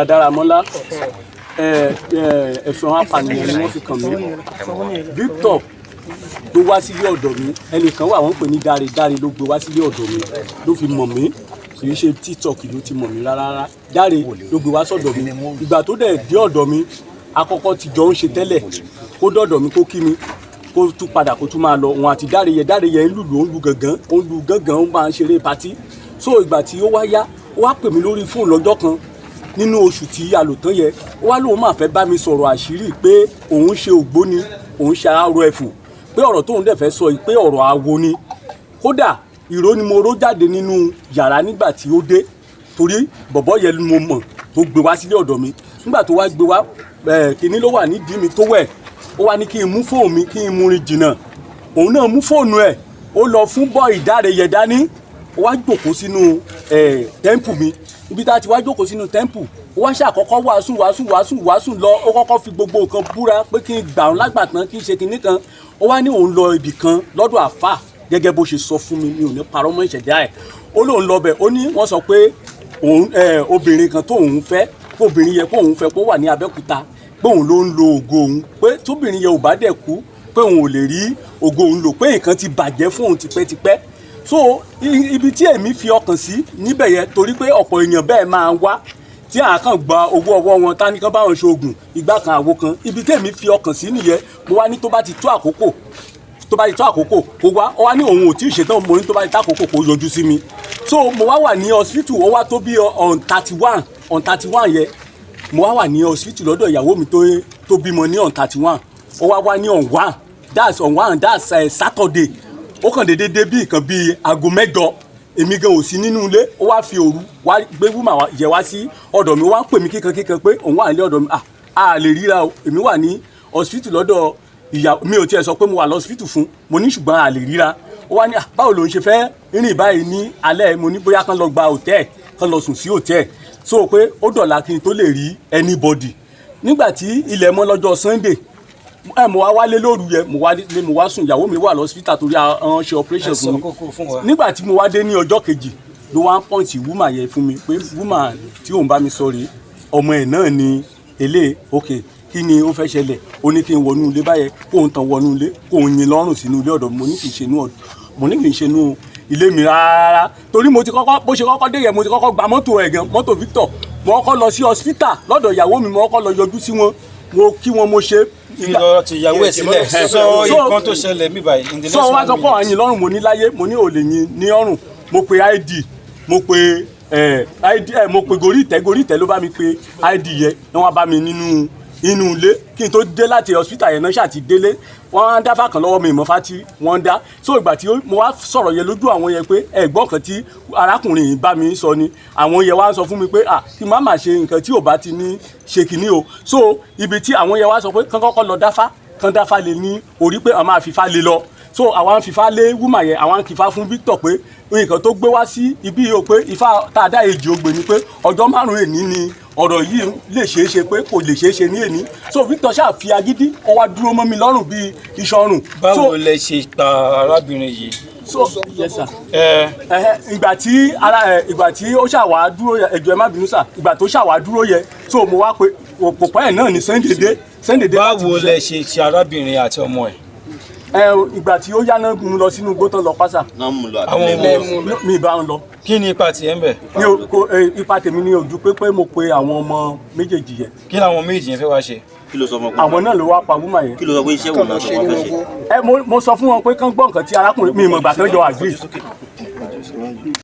Dáramọ́lá, ẹ̀sùn apànìyàn ni wọ́n fi kàn mí. Victor ló wá sílé ọ̀dọ̀ mi. Ẹnìkan wà, wọ́n pè ní Dáre. Dáre ló gbé wá sílé ọ̀dọ̀ mi, ló fi mọ̀ mí. Kì í ṣe TikTok ló ti mọ̀ mí rárá rárá. Dáre ló gbé wá sọ̀dọ̀ mi. Ìgbà tó dẹ̀ dé ọ̀dọ̀ mi, akọ́kọ́ ti jọ ń ṣe tẹ́lẹ̀. Kó dọ̀dọ̀ mi, kó kí mi, kó tún padà, kó tún máa lọ. Òun àti Dáre yẹ, Dáre yẹ ń lùlù, ó ń lu gàngán, ó ń lu gángan, ó máa ń ṣeré party. So ìgbà tí ó wá yá, ó wá pè mí lórí fóònù lọ́jọ́ kan nínú oṣù tí a lò tán yẹ. Ó wá lóun máa fẹ́ bá mi sọ̀rọ̀ àṣírí, pé òun ṣe ògbóni, òun ṣe RF, pé ọ̀rọ̀ tóun dẹ̀ fẹ́ sọ yìí, pé ọ̀rọ̀ awo ni. Kódà ìró ni mo ró jáde nínú yàrá nígbà tí ó dé, torí bọ̀bọ̀ yẹn ni mo mọ̀ tó gbé wá sílé ọ̀dọ̀ mi. Nígbà tó wá gbé wá, kínní ló wà nídìí mi tó wẹ̀. Ó wá ní kí n mú fóònù mi, kí n mú rin jìnnà. Òun náà mú fóònù ẹ̀, ó lọ fún bọ́ ìdáre yẹ dání. Ó wá jókòó sínú temple mi. Ibi tá a ti wá jókòó sínú temple, ó wá ṣàkọ́kọ́ wàásù, wàásù, wàásù, wàásù lọ. Ó kọ́kọ́ fi gbogbo nǹkan búra pé kí n gbà òun lágbàtàn, kí n ṣe kinní kan. Ó wá ní òun lọ ibì kan lọ́dọ̀ àfà, gẹ́gẹ́ bó ṣe sọ fún mi. Mi ò ní parọ́ mọ́ ìṣẹ̀dá ẹ̀. Ó lóun lọ bẹ̀, ó ní wọ́n sọ pé òun obìnrin kan tó òun fẹ́, pé obìnrin yẹ kó òun fẹ́, kó wà ní Abẹ́òkúta, pé òun ló ń lo ògo òun, pé tóbìnrin yẹn ò bá dẹ̀ kú, pé òun ò lè rí ògo òun lò, pé nǹkan ti bàjẹ́ fún òun tipẹ́tipẹ́. So ibi tí èmi fi ọkàn sí níbẹ̀ yẹn, torí pé ọ̀pọ̀ èèyàn bẹ́ẹ̀ máa ń wá tí à kàn gba owó ọwọ́ wọn, tá ní kán báwọn ṣe oògùn ìgbà kan, àwo kan. Ibi tí èmi fi ọkàn sí nìyẹn. Mo wá ní tó bá ti tó àkókò, tó bá ti tó àkókò, kó wá. Ó wá ní òun ò tí ì ṣetán. Mo ní tó bá ti tó àkókò, kó yọjú sí mi. So mo wá wà ní hospital. Ó wá tó bí on 31, on 31 yẹn, mo wá wà ní hospital lọ́dọ̀ ìyàwó mi tó bímọ ní on 31. Ó wá wá ní on 1, that's on 1, that's Saturday. Ó kàn déédéé dé bí nǹkan bíi aago 8. Èmi gan ò sí nínú ilé. Ó wá fi òru wá gbé woman yẹ wá sí ọ̀dọ̀ mi. Ó wá ń pè mí kíkan kíkan pé òun wà nílé ọ̀dọ̀ mi. Ah, a lè ríra o, èmi wà ní hospital lọ́dọ̀ ìyá mi. Ò tiẹ̀ sọ pé mo wà lọ́sibítù fún mo ní, ṣùgbọ́n a lè ríra. Ó wá ní, "Ah, báwo ló ń ṣe fẹ́ rìn báyìí ní alẹ́?" Mo ní bóyá kán lọ gba hòtẹ́ẹ̀, kán lọ sùn sí hòtẹ́ẹ̀, so pé ó dọ̀la kí n tó lè rí anybody. Nígbà tí ilẹ̀ mọ́ lọ́jọ́ Sunday ẹ, mo wá wálé lóru yẹn. Mo wá lé, mo wá sùn. Ìyàwó mi wà lọ́sibítà torí àwọn ṣe operation Ẹ sọ fún mi. Kókó fún wa. Nígbà tí mo wá dé ní ọjọ́ kejì, ló wá ń point woman yẹn fún mi pé woman tí òun bá mi sọ rèé, ọmọ ẹ̀ náà ni elé. Ok, kí ni ó fẹ́ ṣẹlẹ̀? Ó ní kí n wọnú ilé báyẹn, kó n tàn wọnú ilé, kó n yin lọ́rùn sínú ilé ọ̀dọ̀ mi. Mo ní kì í ṣe inú ọ̀dọ̀, mo ní kì í ṣe inú ilé mi rárá, torí mo ti kọ́kọ́, bó ṣe kọ́kọ́ dé yẹn, mo ti kọ́kọ́ gba mọ́tò ẹ̀ gan, mọ́tò Victor. Mo kọ́kọ́ lọ sí hospital lọ́dọ̀ ìyàwó mi. Mo kọ́kọ́ lọ yọjú sí wọn, mo kí wọn, mo ṣe. Fi lọ ti ìyàwó ẹ̀ sílẹ̀, sọ nǹkan tó ṣẹlẹ̀ mí báyìí in the next So wá one sọ pé minute. àyìn lọ́rùn. Mo ní láyé, mo ní ò lè yin ní ọrùn. Mo pe ID, mo pe ID ẹ, mo pe gorí ìtẹ́. Gorí ìtẹ́ ló bá mi pe ID yẹn ní wọ́n bá mi nínú inú ilé. Kí n tó dé láti hospital yẹn náà, ṣáà ti délé, wọ́n á dáfà kan lọ́wọ́ mi, ìmọ̀fá tí wọ́n ń dá. So ìgbà tí mo wá sọ̀rọ̀ yẹn lójú àwọn yẹn pé ẹ̀gbọ́n kan tí arákùnrin yìí bá mi sọ ni, àwọn yẹn wá sọ fún mi pé, ah, kí n má má ṣe nǹkan tí ò bá ti ní ṣe kìíní o. So ibi tí àwọn yẹn wá sọ pé kán kọ́kọ́ lọ dáfá, kán dáfá lé ní orí, pé àwọn máa fífá lé lọ. So àwọn fífá lé woman yẹn, àwọn kìfá fún Victor pé nǹkan tó gbé wá sí ibi yìí o, pé ifá tá a dá èjì ogbè ni, pé ọjọ́ 5 èní ni ọ̀rọ̀ yìí lè ṣeé ṣe, pé kò lè ṣeé ṣe ní èní. So Victor ṣáà fi agídí, ó wá dúró mọ́ mi lọ́rùn bíi iṣan ọrùn. Báwo lẹ ṣe pa arábìnrin yìí? So yes sir. Ẹ Ẹhẹ, ìgbà tí ara ẹ, ìgbà tí ó ṣàwá dúró yẹ, ẹjọ́ ẹ má bínú sà, ìgbà tó ṣàwá dúró yẹ, so mo wá pé kò pẹ́ ẹ̀ náà ní Sunday dé, Sunday dé láti Báwo lẹ ṣe ṣe arábìnrin àti ọmọ ẹ̀? Ẹ, ìgbà tí ó yáná mú lọ sínú igbó tán lọ pásà. Náà mú lọ. Àwọn àbílẹ̀ ọmọ Mi bá ń lọ. Kí ni ipa tiẹ̀ ń bẹ̀? Mi ò kò ipa tèmi ní ojú pé mo pe àwọn ọmọ méjèèjì yẹn. Kí làwọn méjì yẹn fẹ́ wá ṣe? Kí ló sọ fún ọ? Àwọn náà ló wá pa woman yẹn. Kí ló sọ pé iṣẹ́ wo náà sọ wọ́n fẹ́ ṣe? Ẹ, mo sọ fún wọn pé kán gbọ́ nǹkan tí arákùnrin mi ìmọ̀ ìgbà kan jọ agree.